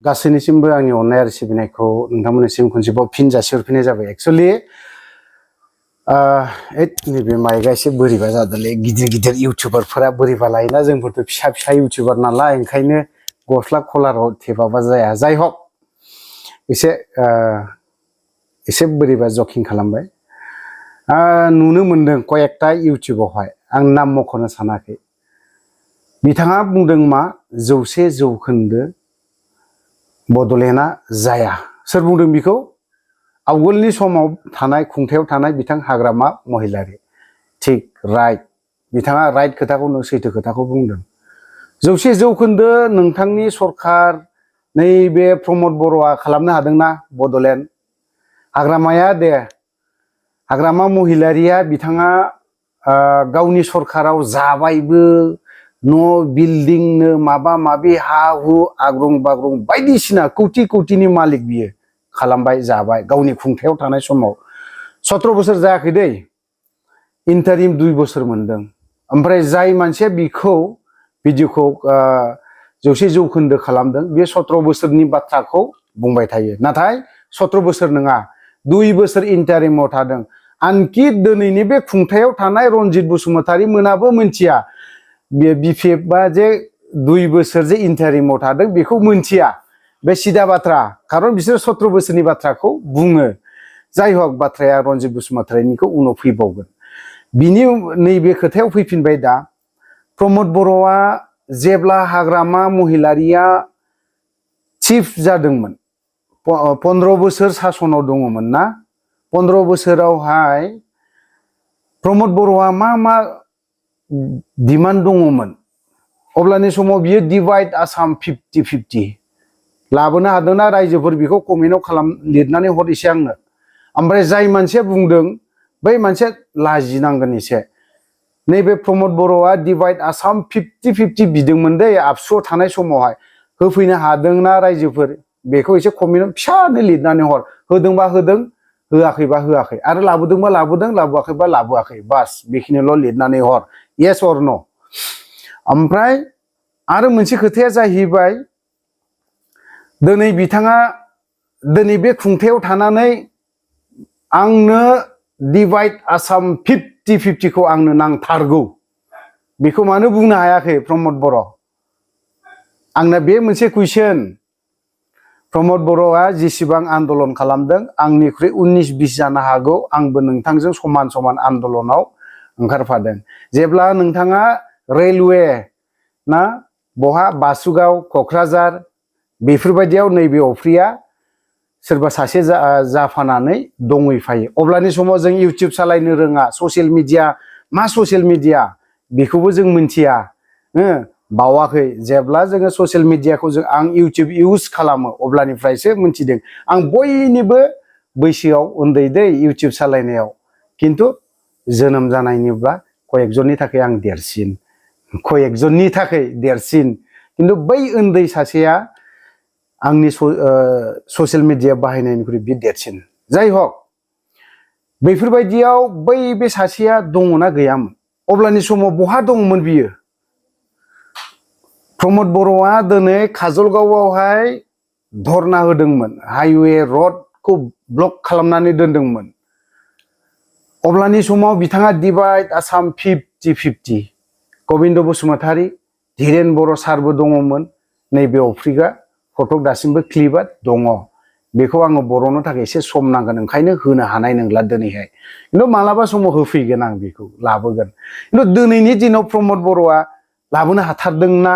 गासैनिसिमबो आंनि अननाय आरो सिबिनायखौ नोंथांमोननिसिम खनसेबाव फिन जासिहरफिननाय जाबाय। एक्चुअली नैबे माइकआ एसे बोरैबा जादोंलै, गिदिर गिदिर इउटुबारफोरा बोरैबा लायोना, जोंफोरथ' फिसा फिसा इउटुबार नालाय, ओंखायनो गस्ला कलाराव थेबाबा जाया। जाय हक एसे बोरैबा जकिं खालामबाय। नुनो मोनदों कयेकटा इउटुबावहाय, आं नाम मख'नो सानाखै, बिथाङा बुंदों मा 100% बड'लेण्डआ जाया। सोर बुंदों बेखौ? आवगोलनि समाव थानाय खुंथायाव थानाय बिथां हाग्रामा महिलारि। थिग राइट, बिथाङा राइट खोथाखौनो, सैथो खोथाखौ बुंदों। 100% नोंथांनि सरखार नैबे प्रमद बर'आ खालामनो हादोंना बड'लेण्ड? हाग्रामाया दे, हाग्रामा महिलारिया बिथाङा गावनि सरखाराव जाबायबो, न' बिल्डिंनो माबा माबि हा हु आग्रं बाग्रं बायदिसिना कौटि कौटिनि मालिक बियो खालामबाय, जाबाय गावनि खुंथायाव थानाय समाव। 17 बोसोर जायाखै दै, इन्टारिम 2 बोसोर मोनदों। ओमफ्राय जाय मानसिया बिखौ भिडिअखौ 100% खालामदों, बे 17 बोसोरनि बाथ्राखौ बुंबाय थायो। नाथाय 17 बोसोर नङा, 2 बोसोर इन्टारिमाव थादों। आनखि दिनैनि बे खुंथायाव थानाय रनजित बसुमतारी मोनाबो मिथिया बे बिपिएफआ जे 2 बोसोर जे इन्टारिमाव थादों बेखौ मिथिया। बे सिदा बाथ्रा, खारन बिसोर 17 बोसोरनि बाथ्राखौ बुङो। जाय हक, बाथ्राया रनजित बसुमतारीनिखौ उनाव फैबावगोन। बिनि नैबे खोथायाव फैफिनबाय दा, प्रमद बर'आ जेब्ला हाग्रामा महिलारिया चिफ जादोंमोन, 15 बोसोर सासनाव दङमोन ना, 15 बोसोरावहाय प्रमद बर'आ मा डिमान्ड दङमोन? अब्लानि समाव बियो डिवाइड आसाम 50-50 लाबोनो हादोंना रायजोफोर? बेखौ कमेन्टआव लिरनानै हर एसे आंनो। ओमफ्राय जाय मानसिया बुंदों बै मानसिया लाजिनांगोन एसे। नैबे प्रमद बर'आ डिवाइड आसाम 50-50 बिदोंमोन दै, आबसुआव थानाय समावहाय। होफैनो हादोंना रायजोफोर? बेखौ एसे कमेन्टआव फिसानो लिरनानै हर। होदोंबा होदों, होआखैबा होआखै, आरो लाबोदोंबा लाबोदों, लाबोआखैबा लाबोआखै, बास बेखिनिल' लिरनानै हर, येस अर नो। ओमफ्राय आरो मोनसे खोथाया जाहैबाय, दिनै बिथाङा दिनै बे खुंथायाव थानानै आंनो डिवाइड आसाम 50-50खौ आंनो नांथारगौ, बेखौ मानो बुंनो हायाखै प्रमद बर'? आंना बे मोनसे कुइसन। प्रमद बर'आ जेसेबां आन्दलन खालामदों, आंनिख्रुइ 19-20 जानो हागौ, आंबो नोंथांजों समान समान आन्दलनाव ओंखारफादों। जेब्ला नोंथाङा रेलवे ना, बहा बासुगाव, क'क्राझार बेफोरबायदियाव नैबे अफ्रिया सोरबा सासे जाफानानै दंहैफायो, अब्लानि समाव जों इउटुब सालायनो रोङा, ससियेल मिडिया मा ससियेल मिडिया बेखौबो जों मिथिया। बावाखै, जेब्ला जोङो ससियेल मिडियाखौ आं इउटुब इउज खालामो अब्लानिफ्रायसो मिथिदों। आं बयनिबो बैसोआव उन्दै दै इउटुब सालायनायाव, खिन्थु जोनोम जानायनिब्ला कयेकजननि थाखाय आं देरसिन, कयेकजननि थाखाय देरसिन, खिन्थु बै उन्दै सासेया आंनि ससियेल मिडिया बाहायनायनिख्रुइ बे देरसिन। जाय हक, बेफोरबायदियाव बै बे सासेया दङना गैयामोन? अब्लानि समाव बहा दङमोन बियो? प्रमद बर'आ दिनै काजलगावआवहाय धरना होदोंमोन, हाइवे रडखौ ब्लक खालामनानै दोनदोंमोन। अब्लानि समाव बिथाङा डिवाइड आसाम 50-50, गबिन्द बसुमतारी, धीरेन बर' सारबो दङमोन। नैबे अफ्रिगा फटक दासिमबो क्लिपआ दङ। बेखौ आङो बर'नो थाखाय एसे सम नांगोन, ओंखायनो होनो हानाय नंला दिनैहाय। खिन्थु मालाबा समाव होफैगोन, आं बेखौ लाबोगोन। खिन्थु दिनैनि दिनाव प्रमद बर'आ लाबोनो हाथारदोंना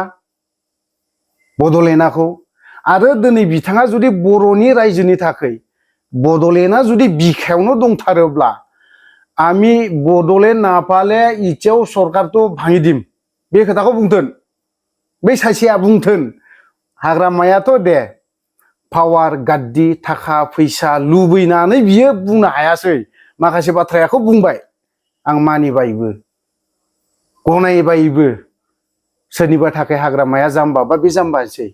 बड'लेण्डखौ? आरो दिनै बिथाङा जुदि बर'नि रायजोनि थाखाय बड'लेण्डआ जुदि बिखायावनो दंथारोब्ला, आमी बड'लेण्ड नापाले इथियाव सरकार तो भाङि दिम, बे खोथाखौ बुंथोन, बै सासेया बुंथोन। हाग्रामायाथ' दे पावार, गाद्दि, थाखा फैसा लुबैनानै बियो बुंनो हायासै, माखासे बाथ्राखौ बुंबाय, आं मानिबायबो गनायबायबो। सोरनिबा थाखाय हाग्रामाया जाम्बाबा बे जाम्बासै,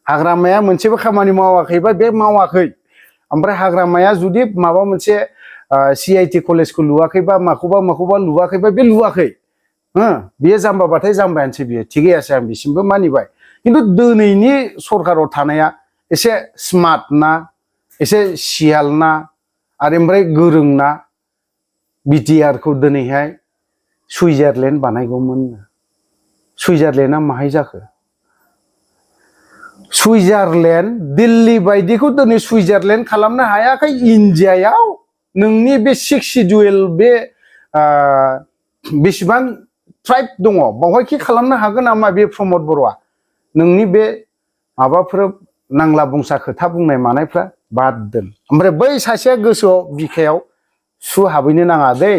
हाग्रामाया मोनसेबो खामानि मावाखैबा बे मावाखै। ओमफ्राय हाग्रामाया जुदि माबा मोनसे CIT कलेजखौ लुवाखैबा माखौबा लुवाखैबा बे लुवाखै, बेयो जाम्बाबाथाय जाम्बायानोसै, बियो थिगैयासै, आं बिसिमबो मानिबाय। खिन्थु दिनैनि सरकाराव थानाया एसे स्मार्ट ना एसे सियाल ना आरो ओमफ्राय गोरों ना बिटिआर खौ दिनैहाय सुइजारलेण्ड बानायगौमोन सुइजारलेण्डआ माहाय जाखो सुइजारलेण्ड दिल्ली बायदिखौ दिनै सुइजारलेण्ड खालामनो हायाखै इन्डियायाव नोंनि बे 6 शिड्युल बे बेसेबां ट्राइब दङ बावहाय कि खालामनो हागोन नामा बे प्रमद बर'आ नोंनि बे माबाफोर नांला बुंसा खोथा बुंनाय मानायफ्रा बाद दोन ओमफ्राय बै सासेया गोसोआव बिखायाव सु हाबैनो नाङा दै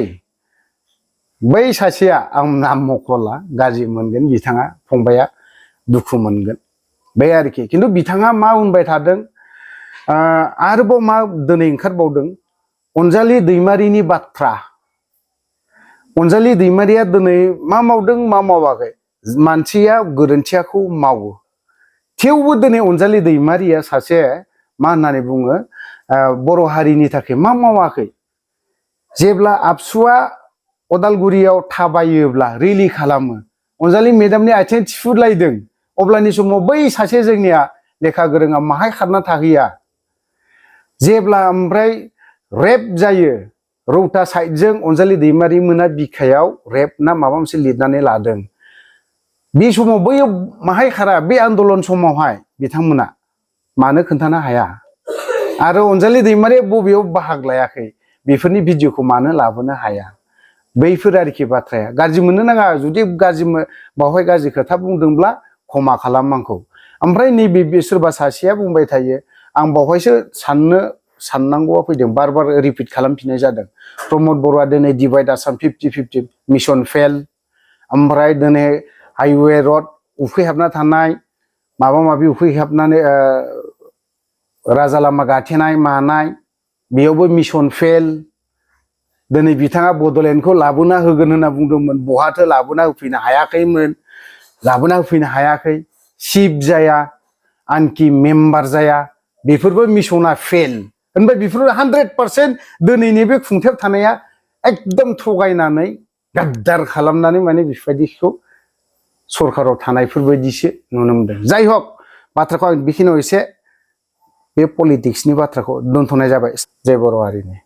बै सासेया आं नाम मख'ला गाज्रि मोनगोन बिथाङा फंबाया दुखु मोनगोन बे आरोखि खिन्थु बिथाङा मा बुंबाय थादों आरोबाव मा दिनै ओंखारबावदों अनजालि दैमारिनि बाथ्रा अनजालि दैमारिया दिनै मा मावदों मा मावाखै मानसिया गोरोन्थियाखौ मावो थेवबो दिनै अनजालि दैमारिया सासे मा होननानै बुङो बर' हारिनि थाखाय मा मावाखै जेब्ला आबसुआ अदालगुरियाव थाबायोब्ला रिलि खालामो अनजालि मेडामनि आथिं थिफुलायदों अब्लानि समाव बै सासे जोंनिया लेखा गोरोङा माहाय खारना थाहैया जेब्ला ओमफ्राय रेप जायो रौता साइडजों अनजालि दैमारि मोना बिखायाव रेप ना माबा मोनसे लिरनानै लादों बे समाव बैयाव माहाय खारा बे आन्दलन समावहाय बिथांमोना मानो खोन्थानो हाया आरो अनजालि दैमारिया बबेयाव बाहागो लायाखै बेफोरनि भिडिअखौ मानो लाबोनो हाया बैफोर आरोखि बाथ्राया गाज्रि मोननो नाङा जुदि गाज्रि बावहाय गाज्रि खोथा बुंदोंब्ला क्षमा खालाम आंखौ ओमफ्राय नैबे सोरबा सासेया बुंबाय थायो आं बावहायसो साननांगौआ फैदों बार बार रिपिट खालामफिननाय जादों प्रमद बर'आ दिनै डिभाइड आसाम 50-50 मिशन फेल ओमफ्राय दिनै हाइवे रड उखैहाबना थानाय माबा माबि उखैहाबनानै राजा लामा गाथेनाय मानाय बेयावबो मिशन फेल दिनै बिथाङा बड'लेण्डखौ लाबोना होगोन होनना बुंदोंमोन बहाथो लाबोना होफैनो हायाखैमोन लाबोना होफैनो हायाखै चिफ जाया आनकि मेम्बार जाया बेफोरबो मिशना फेल ओमफ्राय बेफोर 100% दिनैनि बे खुंथायाव थानाया एकदम थगायनानै गाद्दार खालामनानै माने बेफोरबायदिखौ सरकाराव थानायफोरबायदिसो नुनो मोनदों जाय हक बाथ्राखौ आं बेखिनियाव एसे बे पलिटिक्सनि बाथ्राखौ दोनथ'नाय जाबाय जय बर' हारिनि